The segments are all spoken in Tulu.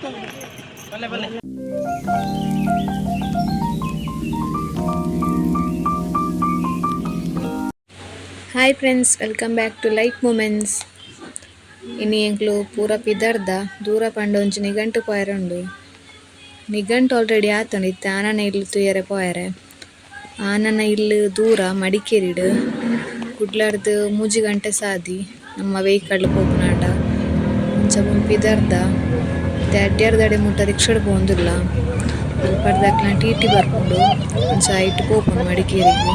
Hi friends, welcome back to light moments. ಇನಿ ಎಂಕ್ಲು ಪೂರ ಪಿದರ್ದ ದೂರ ಪಂಡ ಒಂಜಿ ನಿಘಂಟು ಪೋಯೆರೆ ಉಂಡು. ನಿಘಂಟು ಆಲ್ರೆಡಿ ಆತುಂಡು, ಇತ್ತೆ ಆನನ ಇಲ್ಲ್ ತೂಯೆರೆ ಪೋಯೆರೆ. ಆನನ ಇಲ್ಲ್ ದೂರ ಮಡಿಕೇರಿಡ್, ಕುಡ್ಲರ್ದ್ 3 ಗಂಟೆ ಸಾದಿ ನಮ್ಮ ವೆಹಿಕಲ್ ಪೋಪುನಾಂಡ. ಅಂಚ ಮೂಲು ಪಿದರ್ದ ಇತ್ತೆ ಅಡ್ಯಾರ್ದಡೆ ಮುಟ ರಿಕ್ಷಾಡ್ ಪೋವೊಂದುಲ್ಲ. ಅಲ್ಪರ್ದ್ ಅಕ್ಲ್ನ ಟಿ.ಟಿ ಬರ್ಪುಂಡು, ಅಂಚ ಐಟ್ ಪೋಪುಂಡು ಮಡಿಕೇರಿಗ್.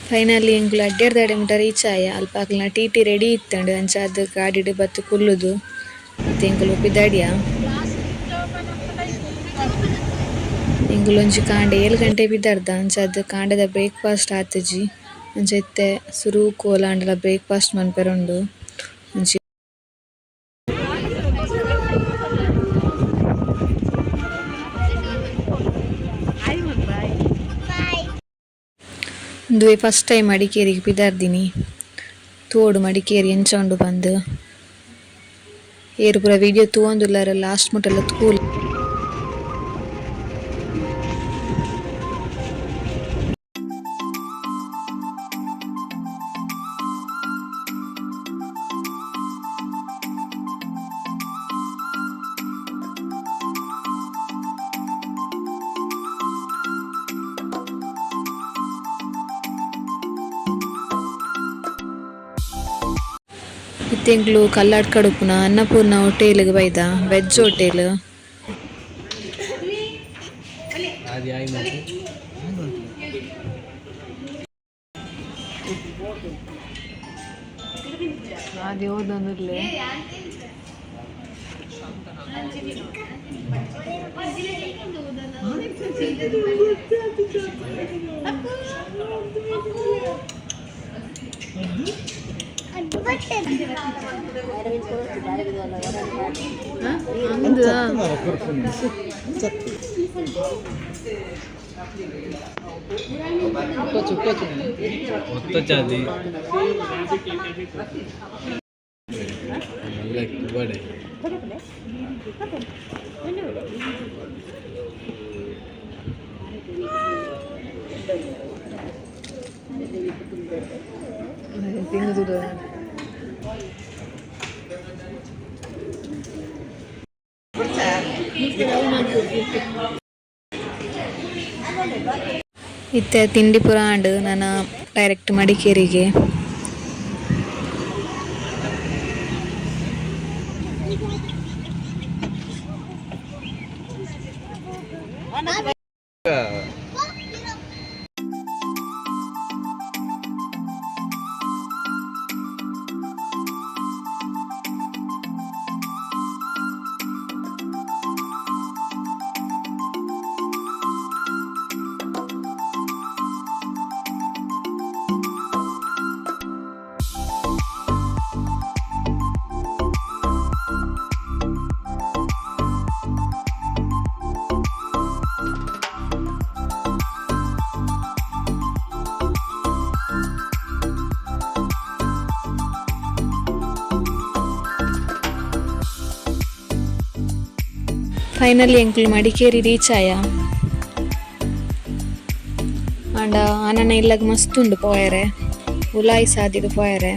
ಫೈನಲಿ ಎಂಕುಲು ಅಡ್ಯಾರ್ದಡೆ ಮುಟ ರೀಚ್ ಆಯ. ಅಲ್ಪ ಅಕ್ಲ್ನ ಟಿ.ಟಿ ರೆಡಿ ಇತ್ತುಂಡು, ಅಂಚಾದ್ ಗಾಡಿಡ್ ಬತ್ತ್ ಕುಲ್ಲುದು ಇತ್ತೆ ಎಂಕುಲು ಪಿದಾಡಿಯ. ಎಂಕುಲು ಒಂಜಿ ಕಾಂಡೆ 7 ಗಂಟೆ ಪಿದಾಡ್ದ, ಅಂಚಾದ್ ಕಾಂಡೆದ ಬ್ರೇಕ್ಫಾಸ್ಟ್ ಆತಿಜಿ. ಅಂಚ ಇತ್ತೆ ಸುರುಕು ಓಲಾಂಡಲ ಬ್ರೇಕ್ಫಾಸ್ಟ್ ಮನ್ಪೆರೆ ಉಂಡು. ಒಂಜಿ ಉಂದುವೆ ಫಸ್ಟ್ ಟೈಮ್ ಮಡಿಕೇರಿಗೆ ಪಿದಾರ್ದಿನಿ. ತೂವೊಡು ಮಡಿಕೇರಿ ಎಂಚ ಉಂಡು ಪಂದ್. ಏರ್ ಪೂರ ವಿಡಿಯೋ ತೂವೊಂದುಲ್ಲೆರ್ ಲಾಸ್ಟ್ ಮುಟಲ ತೂಲೆ. ಇತ್ತೆ ಎಂಕ್ಲು ಕಲ್ಲಡ್ಕಡ್ ಉಪ್ಪುನ ಅನ್ನಪೂರ್ಣ ಹೋಟೆಲ್ ಗ್ ಬೈದ, ವೆಜ್ ಹೋಟೆಲ್. ಆದಿ ಓದೊಂದುಲ್ಲೆ. ಒತ್ತಚಾದಿ നല്ല കുബടെ. ತಿಂದು. ಇತ್ತೆ ತಿಂಡಿ ಪೂರ ಆಂಡ್, ನನ ಡೈರೆಕ್ಟ್ ಮಡಿಕೇರಿಗೆ. ಫೈನಲಿ ಎಂಕುಲು ಮಡಿಕೇರಿ ರೀಚ್ ಆಯ. ಆಂಡ ಆನನ ಇಲ್ಲಗ್ ಮಸ್ತ್ ಉಂಡು ಪೋಯೆರೆ, ಉಲಾಯಿ ಸಾದಿಡ್ ಪೋಯೆರೆ.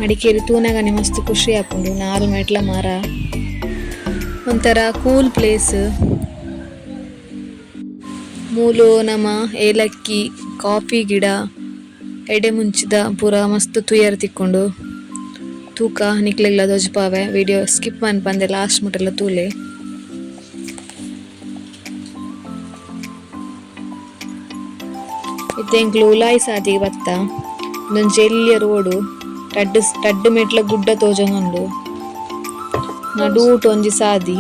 ಮಡಿಕೇರಿ ತೂನಗನೆ ಮಸ್ತ್ ಖುಷಿ ಆಪುಂಡು. ನಾಲ್ ಮೆಟ್ಲ ಮರ, ಒಂಥರ ಕೂಲ್ ಪ್ಲೇಸ್. ಮೂಲು ನಮ ಏಲಕ್ಕಿ ಕಾಫಿ ಗಿಡ ಎಡೆ ಮುಂಚಿದ ಪೂರ ಮಸ್ತ್ ತೂಯೆರೆ ತಿಕ್ಕುಂಡು. ತೂಕ ನಿಕ್ಲೆಗ್ಲ ತೋಜಿಪಾವೆ. ವಿಡಿಯೋ ಸ್ಕಿಪ್ ಮನ್ಪಂದೆ ಲಾಸ್ಟ್ ಮುಟಲ ತೂಲೆ. ಇತ್ತೆ ಎಂಕ್ಲು ಉಲಾಯಿ ಸಾದಿಗ್ ಬತ್ತ. ಉಂದೊಂಜಿ ಎಲ್ಯ ರೋಡು. ರಡ್ಡ್ ರಡ್ಡ್ ಮೆಟ್ಲ ಗುಡ್ಡ ತೋಜೊಂದುಂಡು. ನಡೂಟ್ ಒಂಜಿ ಸಾದಿ.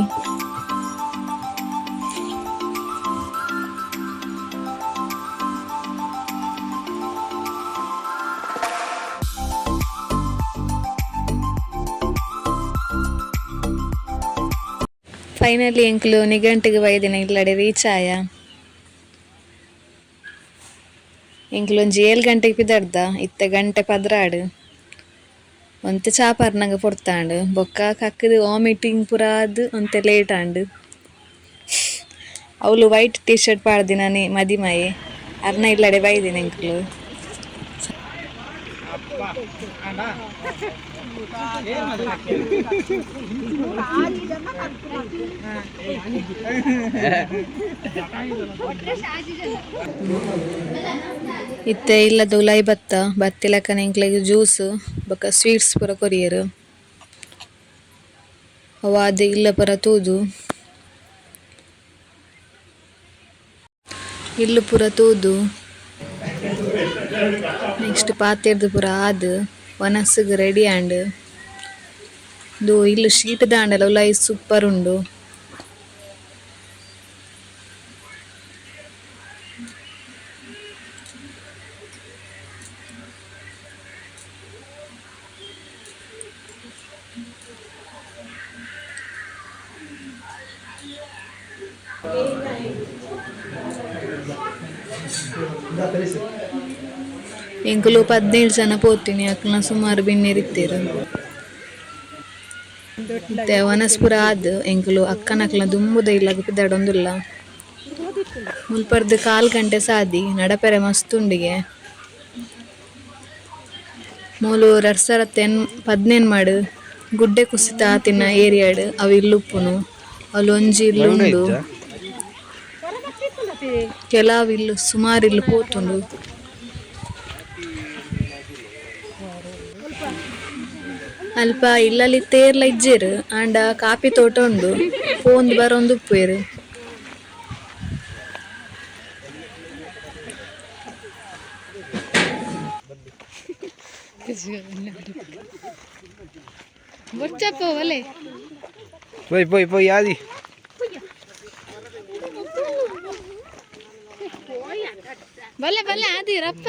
ಫೈನಲಿ ಎಂಕ್ಲು ನಿಘಂಟಿಗ್ ಬೈದಿನ ಇಲ್ಲಡೆ ರೀಚ್ ಆಯ. ಎಂಕ್ಲು ಒಂಜಿ 7 ಗಂಟೆಗ್ ಪಿದಡ್ದ ಇತ್ತೆ ಗಂಟೆ 12. ಒಂತೆ ಚಾ ಪರ್ನಗ ಪೊರ್ತಾಂಡ್ ಬೊಕ್ಕ ಕಕ್ಕುದು ವಾಮಿಟಿಂಗ್ ಪೂರ ಆದ್ ಒಂತೆ ಲೇಟ್ ಆಂಡ್. ಅವ್ಲು ವೈಟ್ ಟೀ ಶರ್ಟ್ ಪಾಡ್ದಿನನೆ ಮದಿಮಯೆ ಅರ್ನ ಇಲ್ಲಡೆ ಬೈದಿನ ಎಂಕ್ಲು. ಇತ್ತೆ ಇಲ್ಲದ ಉಲಾಯಿ ಬತ್ತ ಬತ್ತಿಲಕನೆ ಎಂಕ್ಲೆಗ್ ಜ್ಯೂಸ್ ಬೊಕ ಸ್ವೀಟ್ಸ್ ಪೂರ ಕೊರಿಯೆರ್. ಅವಾದ್ ಇಲ್ಲ ಪೂರ ತೂದು ಇಲ್ಲ್ ಪೂರ ತೂದು ನೆಕ್ಸ್ಟ್ ಪಾತೆರ್ದ್ ಪೂರ ಆದ್ ವನಸುಗು ರೆಡಿ ಆಂಡ್. ಉಂದು ಇಲ್ಲ್ ಶೀಟ್ ದಾಂಡಲ ಉಲಾಯಿ ಸೂಪರ್ ಉಂಡು. ಎಂಕುಲು 17 ಜನ ಪೋತಿನಿ ಅಕಲ್ನ ಸುಮಾರು ಬಿನ್ನೆರ್ ಇತ್ತೆರ್. ಇತ್ತೆ ವನಸ್ ಪೂರ ಆದ್ ಎಂಕುಲು ಅಕ್ಕನಕಲ್ನ ದುಂಬುದ ಇಲ್ಲಗ್ ಪಿದಡೊಂದುಲ್ಲ. ಮುಲ್ಪರ್ದ್ ಕಾಲ್ ಗಂಟೆ ಸಾದಿ ನಡಪೆರೆ ಮಸ್ತ್ ಉಂಡುಗೆ. ಮೂಲು 2015 ಗುಡ್ಡೆ ಕುಸಿತ ಆತಿನ ಏರಿಯಾಡ್ ಅವು ಇಲ್ಲ್ ಉಪ್ಪುನು. ಅವ್ಲು ಒಂಜಿ ಇಲ್ಲ್ ಉಂಡು. ಕೆಲವು ಇಲ್ಲ್ ಸುಮಾರ್ ಇಲ್ಲ್ ಪೋತುಂಡು. ಅಲ್ಪ ಇಲ್ಲಲ್ ಇತ್ತೆ ಏರ್ಲ ಇಜ್ಜೆರ್ ಆಂಡ ಕಾಪಿ ತೋಟ ಉಂಡು ಪೋವೊಂದು ಬರೊಂದು ಉಪ್ಪುವೆರ್. ಪೋಯ್ ಪೋಯ್ ಪೋಯ್ ಆದಿ. ಬಲ್ಲೆ ಬಲ್ಲೆ ಆದಿ ರಪ್ಪ.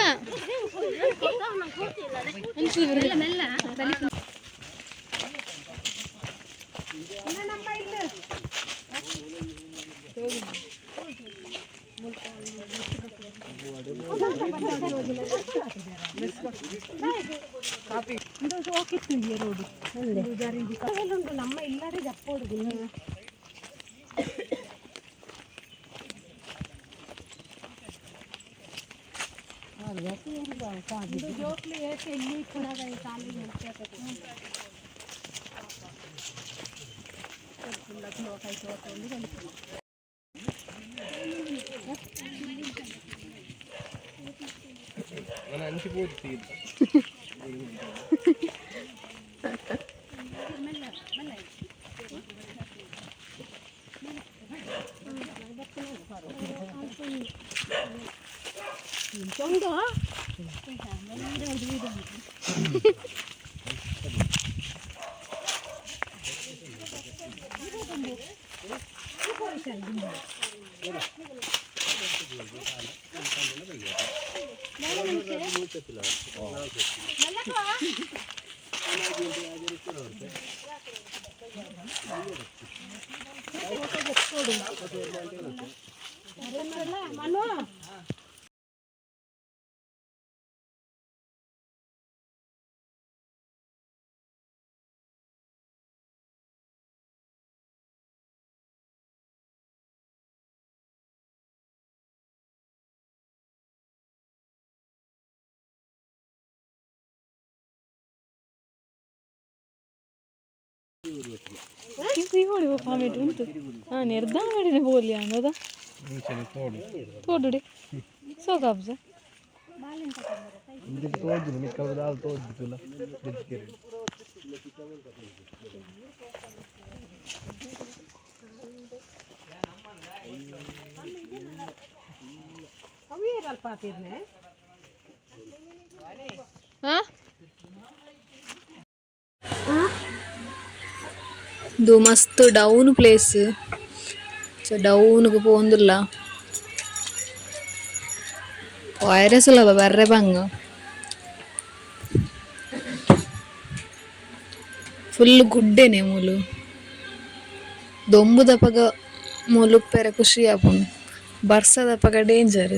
ಇಂದು ಮಸ್ತ್ ಡೌನ್ ಪ್ಲೇಸ್. ಸೊ ಡೌನ್ ಗು ಪೋವೊಂದುಲ್ಲ. ಪೋಯೆರೆ ಸುಲಭ ಬರ್ರೆ ಬಂಗ. ಫುಲ್ಲ್ ಗುಡ್ಡೆನೆ ಮೂಲು. ದೊಂಬುದಪಗ ಮೂಲು ಉಪ್ಪೆರೆ ಖುಷಿ ಆಪುಂಡು. ಬರ್ಸದಪಗ ಡೇಂಜರ್.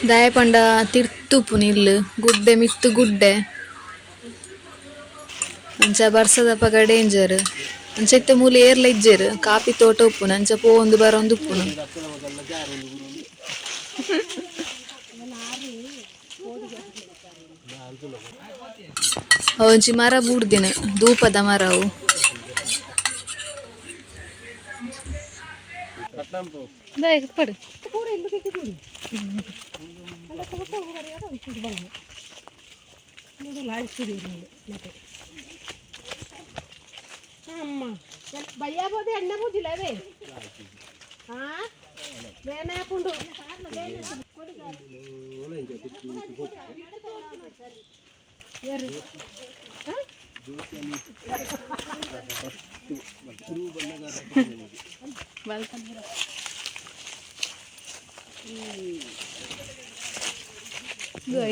ದಾಯೆ ಪಂಡ ತಿರ್ತ್ ಉಪ್ಪುನು ಇಲ್ಲ್ ಗುಡ್ಡೆ ಮಿತ್ತ್ ಗುಡ್ಡೆ. ಅಂಚ ಬರ್ಸದಪಗ ಡೇಂಜರ್. ಅಂಚ ಇತ್ತೆ ಮೂಲು ಏರ್ಲ ಇಜ್ಜೆರ್ ಕಾಪಿ ತೋಟ ಉಪ್ಪುನು ಅಂಚ ಪೋವೊಂದು ಬರೊಂದು ಉಪ್ಪುನು. ಅವೊಂಜಿ ಮರ ಬೂರ್ದಿನ ದೂಪದ ಮರ ಅವು. ದಾಯೆ ಪಡು. ಬಯ್ಯಾಬೋದೆ ಎಣ್ಣೆ ಪೂಜಿಲ್ಲವೇ ಹಾ ಬೇನೆ ಹಾಕೊಂಡು.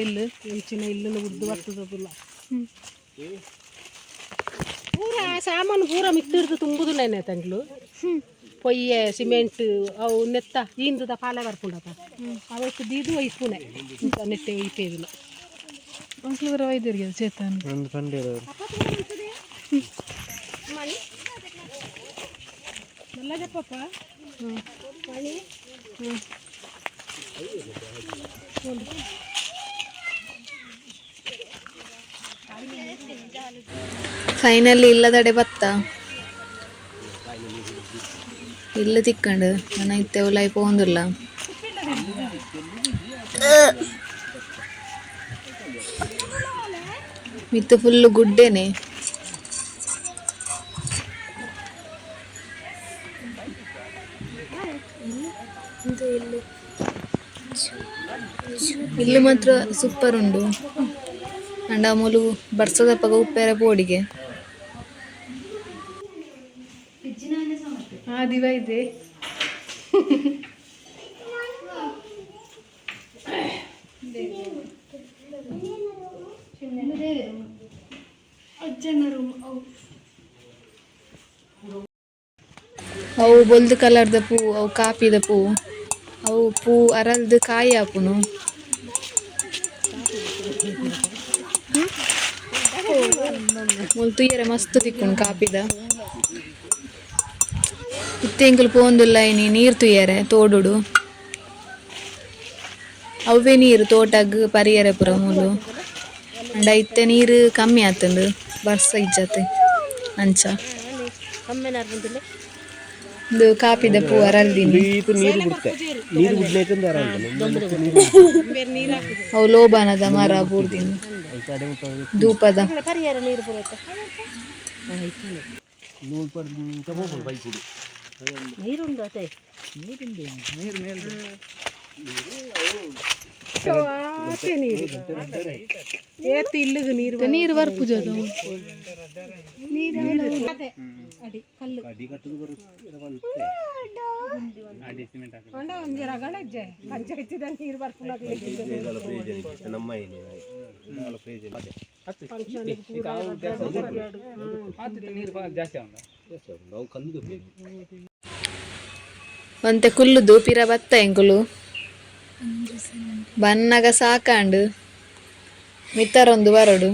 ಇಲ್ಲು ಇಂಚಿನ ಇಲ್ಲುನು ಉದ್ದು ಬರ್ತದಲ್ಲ ಪೂರ ಸಾಮಾನು ಪೂರ ಮಿತ್ತಿಡ್ದು ತುಂಬುದು ನೇನೆ ತಂಗ್ಲು. ಪೊಯ್ಯೆ ಸಿಮೆಂಟ್ ಅವು ನೆತ್ತ ಈಂದದ ಪಾಲೆ ಬರ್ಪುಂಡತ ಅವಕ್ಕೆ ದೀದು ಒಯ್ಪುನೆ ನೆಟ್ಟೆ ಒಯ್ಪೇದಿಲ್ಲ. ಚೇತನ್. ಒಂದು ಪಂಡೇರು. ಮಲ್ಲ ಜಪ್ಪಪ್ಪ ಮಣಿ. ಫೈನಲಿ ಇಲ್ಲದಡೆ ಬತ್ತ ಇಲ್ಲು ತಿಕ್ಕಂಡು ನನ ಇತ್ತೆ ಉಲಾಯಿ ಪೋವೊಂದುಲ್ಲ. ಮಿತ್ತ್ ಫುಲ್ಲು ಗುಡ್ಡೆನೆ. ಇಲ್ಲು ಮಾತ್ರ ಸೂಪರ್ ಉಂಡು. ಅಂಡ ಮೂಲು ಬರ್ಸದಪಗ ಉಪ್ಪೆರೆ ಪೋಡಿಗೆ. ದಿವ ಇದೆ. ಅವು ಬೊಲ್ದು ಕಲರ್ದ ಪೂ, ಅವು ಕಾಪಿದ ಪೂ. ಅವು ಪೂ ಅರಲ್ದು ಕಾಯಿ ಆಪುನು. ಮೂಲು ತೂಯೆರೆ ಮಸ್ತ್ ತಿಕ್ಕುಂಡು ಕಾಪಿದ. ಇತ್ತೆ ಎಂಕುಲು ಪೋವೊಂದುಲ್ಲ ಇನಿ ನೀರ್ ತೂಯೆರೆ ತೋಡುಡು. ಅವ್ವೆ ನೀರು ತೋಟಗ್ ಪರಿಯೆರೆ ಪೂರ ಮೂಲು. ಅಂಡ ಇತ್ತೆ ನೀರು ಕಮ್ಮಿ ಆತುಂಡು ಬರ್ಸ ಇಜ್ಜತೆ ಅಂಚ. ಇಂದು ಕಾಪಿದ ಪೂ ಅರಲ್ದಿನಿ. ನೀರು ಬಿಡ್ತೆ ನೀರು ಬಿಡ್ಲೇಕಂದ್ರೆ ಅವು ಲೋಬಾನದ ಮರ ಬೂರ್ದಿನಿ ಧೂಪದ. ಪರಿಹಾರ ನೀರು ಬರುತ್ತೆ. ನೂಲು ಪರ್ ಹೋಗ್ಬೋದು ಬೈಕುಡು. ನೀರುಂಡು ಅದೇ ನೀರು ಏತ್ ಇಲ್ಲಿಗೆ ನೀರು. ನೀರು ಬರ್ಪುಜ. ಅದೇ ಅಡಿ ಕಲ್ಲು. ಅಂಡ ಒಂಜಿ ರಗಳೆ ಇಜ್ಜೆ ಪಂಚಾಯತಿದ ನೀರು ಬರ್ಪುನಾಗ್ಲೆ. ನಮ್ಮ ನಾವು ಕಲ್ಲು. ಒಂತೆ ಕುಲ್ಲುದು ಪಿರ ಬತ್ತ ಎಂಕುಲು. ಬನ್ನಗ ಸಾಕಾಂಡು ಮಿತ್ತರೊಂದು ಬರೊಡು.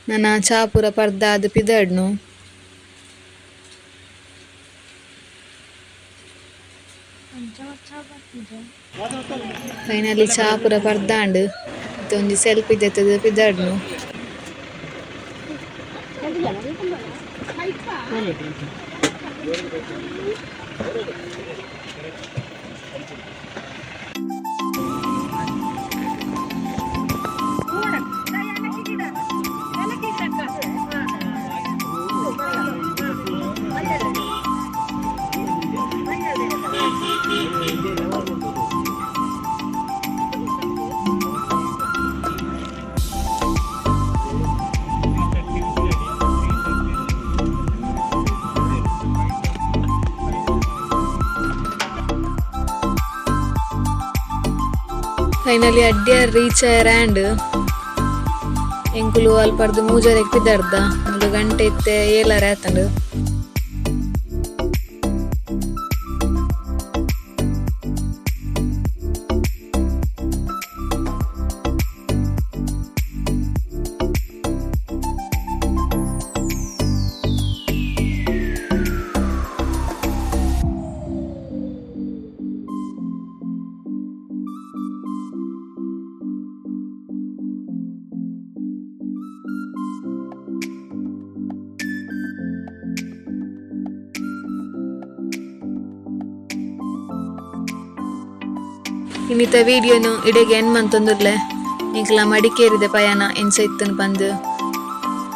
ನನ ಚಾ ಪೂರ ಪರ್ದಾದ್ ಪಿದಡ್ನು. ಫೈನಲಿ ಚಾ ಪೂರ ಪರ್ದಾಂಡ್. ಇತ್ತೆ ಒಂಜಿ ಸೆಲ್ಫಿ ದೆತ್ತದು ಪಿದಾಡ್ನು. ಫೈನಲಿ ಅಡ್ಯಾರ್ ರೀಚ್ ಆಯರ್ ಆಂಡ್. ಎಂಕುಲು ಅಲ್ಪರ್ದು ಮೂಜರೆಗ್ ಪಿದಾಡ್ದ. ಮೂಲು ಗಂಟೆ ಇತ್ತೆ ಏಲಾರ ಆತುಂಡು. ಇನ್ನಿತ ವೀಡಿಯೋನು ಇಡೆಗೆ ಎನ್ ಮಂತೊಂದುರ್ಲೆ. ಎಂಕ್ಲ ಮಡಿಕೇರಿದ ಪಯಾನ ಎಂಚ ಇತ್ತನ್ ಪಂದ್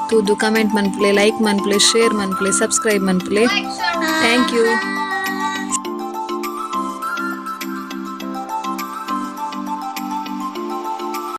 ತೂದು ಕಮೆಂಟ್ ಮನ್ಪುಲೆ, ಲೈಕ್ ಮನ್ಪುಲೆ, ಶೇರ್ ಮನ್ಪುಲೆ, ಸಬ್ಸ್ಕ್ರೈಬ್ ಮನ್ಪುಲೆ. Thank you.